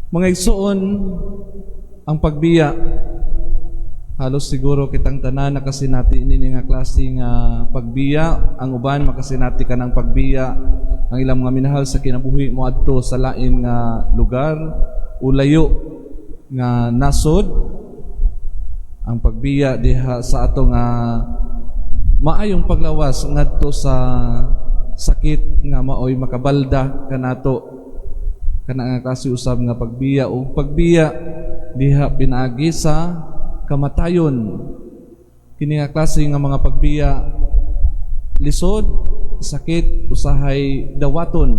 Mga igsuon, ang pagbiya, halos siguro kitang tanan nakasinati ini nga klase nga pagbiya. Ang uban makasinati kanang pagbiya ang ilang mga minahal sa kinabuhi moadto sa lain nga lugar o layo nga nasod. Ang pagbiya diha sa ato nga maayong paglawas ngadto sa sakit nga maoy makabalda kanato, kana nga klase usab nga pagbiya, o pagbiya diha pinaagi sa kamatayon. Kini nga klase nga mga pagbiya, lisod, sakit usahay dawaton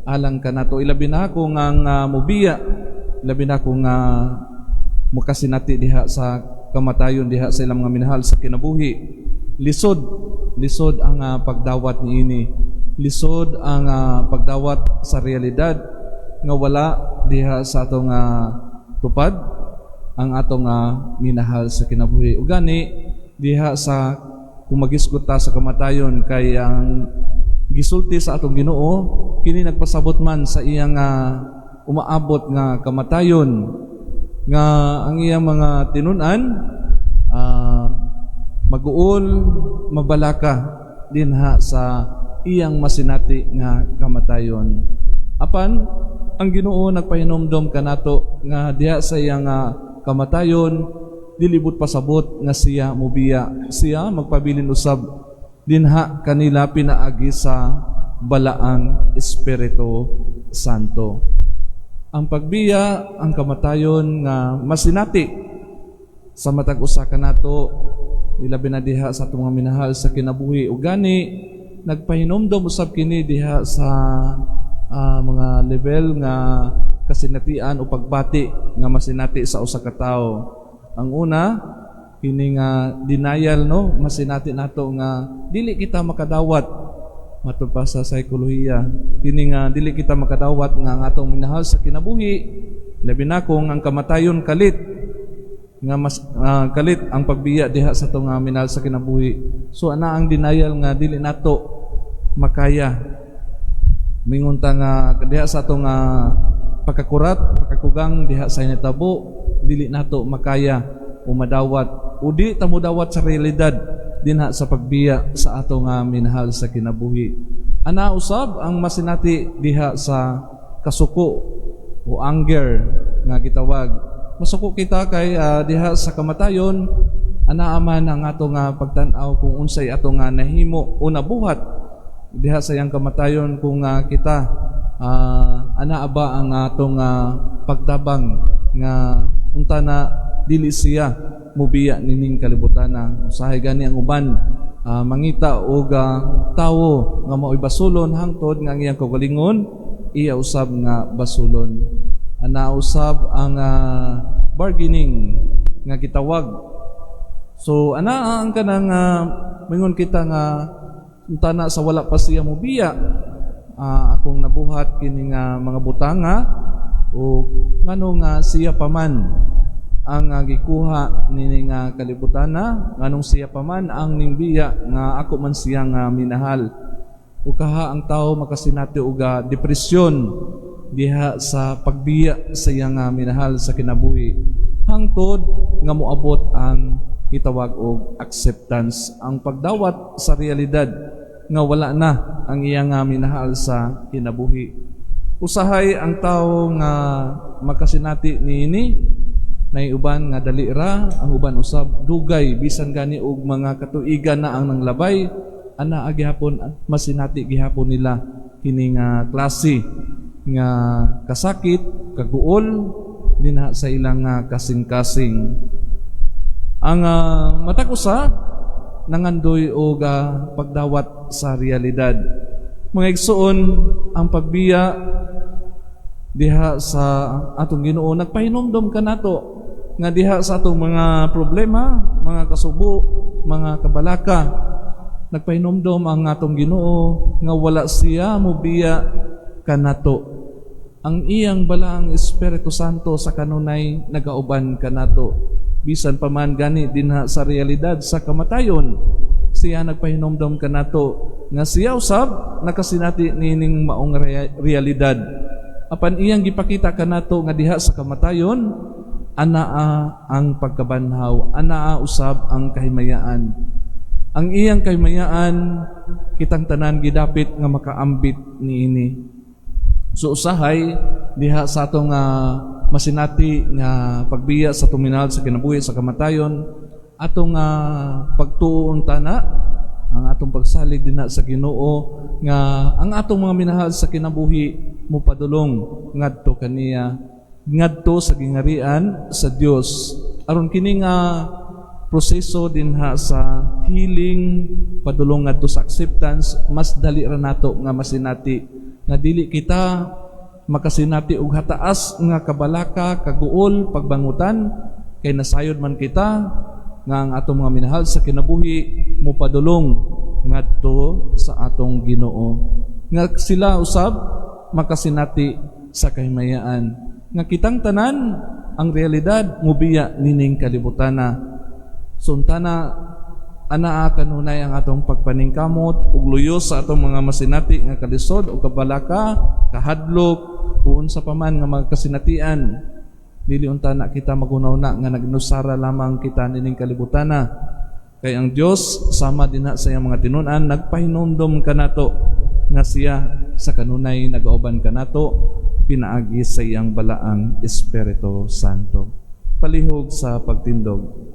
alang kanato, ilabi na kung ang mubiya, ilabi na kung mukasinati diha sa kamatayon diha sa ilang mga minahal sa kinabuhi. Lisod, lisod ang pagdawat niini, lisod ang pagdawat sa realidad nga wala diha sa atong tupad ang atong minahal sa kinabuhi. Ug gani diha sa kung magisgot ta sa kamatayon, kay ang gisulti sa atong Ginoo kini nagpasabot man sa iyang umaabot nga kamatayon, nga ang iyang mga tinun-an maguol, mabalaka dinha sa iyang masinati nga kamatayon. Apan ang Ginoo nagpahinomdom kanato nga diha sa iyang kamatayon, dili buot pasabot nga siya mubiya, siya magpabilin usab dinha kanila pinaagi sa Balaang Espiritu Santo. Ang pagbiya, ang kamatayon nga masinati sa matag usa kanato, ilabi na diha sa atong mga minahal sa kinabuhi. Ug gani nagpahinomdom usab kini diha sa mga level nga kasinatian o pagbati nga masinati sa usa ka tawo. Ang una kini nga denial, no? Masinati nato nga dili kita makadawat. Matud pa sa psikolohiya kini nga dili kita makadawat nga ang atong minahal sa kinabuhi, labi na kung ang kamatayon kalit nga mas kalit ang pagbiya diha sa atong minahal sa kinabuhi. So ana ang denial nga dili nato makaya. Mingon ta nga diha sa atong pagkakurat, pagkakugang diha sa initabo, dili nato makaya o madawat o di ta modawat sa realidad dinha sa pagbiya sa atong minahal sa kinabuhi. Ana usab ang masinati diha sa kasuko o anger nga gitawag. Masuko kita kay diha sa kamatayon, ana aman ang ato nga pagtan-aw kung unsay ato nga nahimo o nabuhat diha sa iyang kamatayon, kung kita ana ba ang atong pagtabang nga unta na dili siya mubiya nining kalibutana. Usahay gani ang uban mangita og tawo nga mao'y basulon hangtod nga ang iyang kaugalingon iya usab nga basulon. Ana usab ang bargaining nga gitawag. So ana ang kanang mingon kita nga unta na sa wala pa siya mubiya, akong nabuhat kini nga mga butanga, o ngano nga siya pa man ang gikuha nini nga kalibutana, nganong siya pa man ang nimbiya nga ako man siya nga minahal. O kaha ang tao makasinati og depresyon diha sa pagbiya sa iyang minahal sa kinabuhi hangtod nga moabot ang gitawag og acceptance, ang pagdawat sa realidad nga wala na ang iyang minahal sa kinabuhi. Usahay ang tao nga makasinati niini, nay uban nga dali ra, ang uban usab dugay, bisan gani og mga katuigan na ang nanglabay, ana gihapon masinati gihapon nila kini nga klase nga kasakit, kaguol dinha sa ilang kasing-kasing. Ang matag usa nangandoy og pagdawat sa realidad. Mga igsuon, ang pagbiya diha sa atong Ginoo nagpahinumdom kanato nga diha sa atong mga problema, mga kasubo, mga kabalaka, nagpahinumdom ang atong Ginoo nga wala siya mubiya kanato. Ang iyang Balaang Espiritu Santo sa kanunay nagauban kanato. Bisan pa man gani dinha sa realidad sa kamatayon, siya nagpahinumdom kanato nga siya usab nakasinati nining maong realidad. Apan iyang gipakita kanato nga diha sa kamatayon anaa ang pagkabanhaw, anaa usab ang kahimayaan. Ang iyang kahimayaan, kitang tanan gidapit nga makaambit niini. So usahay diha sa atong masinati nga pagbiya sa atong minahal sa kinabuhi sa kamatayon, atong pagtuon tana ang atong pagsalig dinha sa Ginoo nga ang atong mga minahal sa kinabuhi mopadulong ngadto kaniya, ngadto sa gingarian sa Dios, aron kini nga proseso dinha sa healing padulong ngadto sa acceptance, mas dali ra nato nga masinati nga dili kita makasinati og hataas nga kabalaka, kaguol, pagbangutan, kay nasayod man kita nga ang atong mga minahal sa kinabuhi mopadulong ngadto sa atong Ginoo, nga sila usab makasinati sa kahimayaan nga kitang tanan ang realidad mubiya nining kalibutana. So untana anaa kanunay ang atong pagpaningkamot ug luyos sa atong mga masinati nga kalisod o kabalaka, kahadlok, o unsa pa man nga mga kasinatian. Dili unta na kita maghuna-huna nga nagnusara lamang kita nining kalibutana. Kay ang Dios, sama dinha sa iyang mga tinun-an, nagpahinumdom kanato nga siya sa kanunay nagauban kanato pinaagi sa iyang Balaang Espiritu Santo. Palihog sa pagtindog.